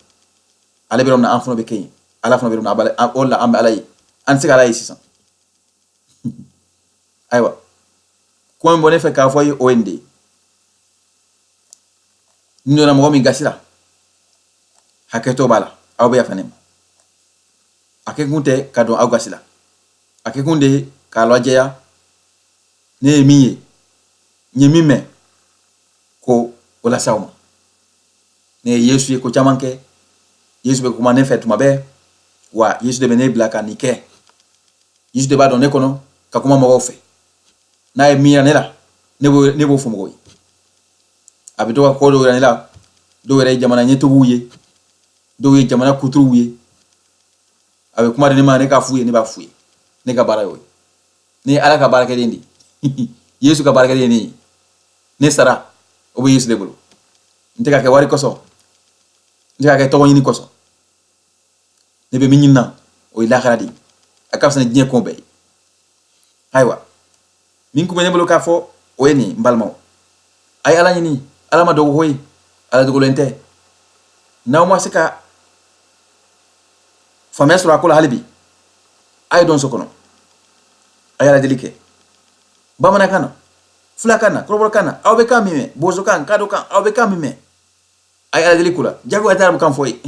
Ale bɛ yɔrɔ min na, an fana bɛ kɛ yen. Ala fana bɛ yɔrɔ min na, o la an bɛ Ala ye. An tɛ se ka Ala ye sisan. Ayiwa, kuma min bɔ ne fɛ k'a fɔ ye, o ye nin de ye. N donna mɔgɔ min gasi la, hakɛto b'a la, aw bɛ yafa ne ma. A kɛkun tɛ ka don aw gasi la, a kɛkun de ye k'a lajɛya ne ye min ye, n ye min mɛn, ko o lase aw ma. Ne ye Yesu ye ko caman kɛ. Yesu bɛ kuma ne fɛ tuma bɛɛ, wa Yesu de bɛ ne bila ka nin kɛ. Yesu de b'a dɔn ne kɔnɔ ka kuma mɔgɔw fɛ. N'a ye min yira ne la, ne b'o fɔ mɔgɔw ye. A bɛ to ka ko dɔw yira ne la, dɔw yɛrɛ ye jamana ɲɛtigiw ye, dɔw ye jamana kuturuw ye. A bɛ kuma di ne ma, ne k'a f'u ye, ne b'a f'u ye. Ne ka baara y'o ye. Ne ye Ala ka baarakɛden de ye. Yesu ka baarakɛden ye ne ye. Ne sara, o bɛ Yesu de bolo. N tɛ ka kɛ wari kosɔn, n tɛ ka kɛ tɔgɔ ɲini kosɔn. Ne bɛ min ɲini na, o ye lahara de ye. A ka fisa ni diɲɛ ko bɛɛ ye. Ayiwa, min kun bɛ ne bolo k'a fɔ, o ye nin ye. N balimaw, a ye Ala ɲini. Ala ma dogo koyi, Ala dogolen tɛ. N'aw ma se ka faamuya sɔrɔ a ko la hali bi, a ye don so kɔnɔ, a ye Ala deli kɛ bamanankan na, fulakan na, kɔrɔbɔrɔkan na, aw bɛ kan min mɛn, bozokan, kadokan, aw bɛ kan min mɛn, a ye Ala deli ko la. Jagoya tɛ arabukan fɔ ye.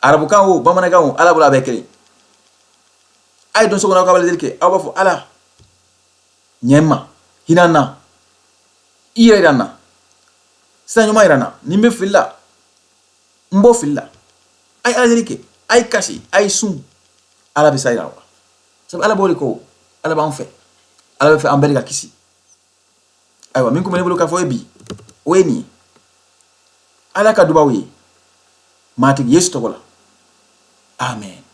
Arabukan o, bamanankan o, Ala bolo a bɛɛ kelen. A ye don so kɔnɔ, aw ka Ala deli kɛ. Aw b'a fɔ: Ala, ɲɛ n ma, hinɛ n na, i yɛrɛ yira n na, sira ɲuman yira n na, ni n bɛ fili la, n bɔ fili la. A ye Ala deli kɛ, a ye kasi, a ye sun, Ala bɛ sa yira wa. Sabu Ala b'o de kɔ, Ala b'an fɛ, Ala bɛ fɛ an bɛɛ de ka kisi. Ayiwa, min kun bɛ ne bolo k'a fɔ ye bi, o ye nin ye. Ala ka dubaw ye Matigi Yesu tɔgɔ la, amen.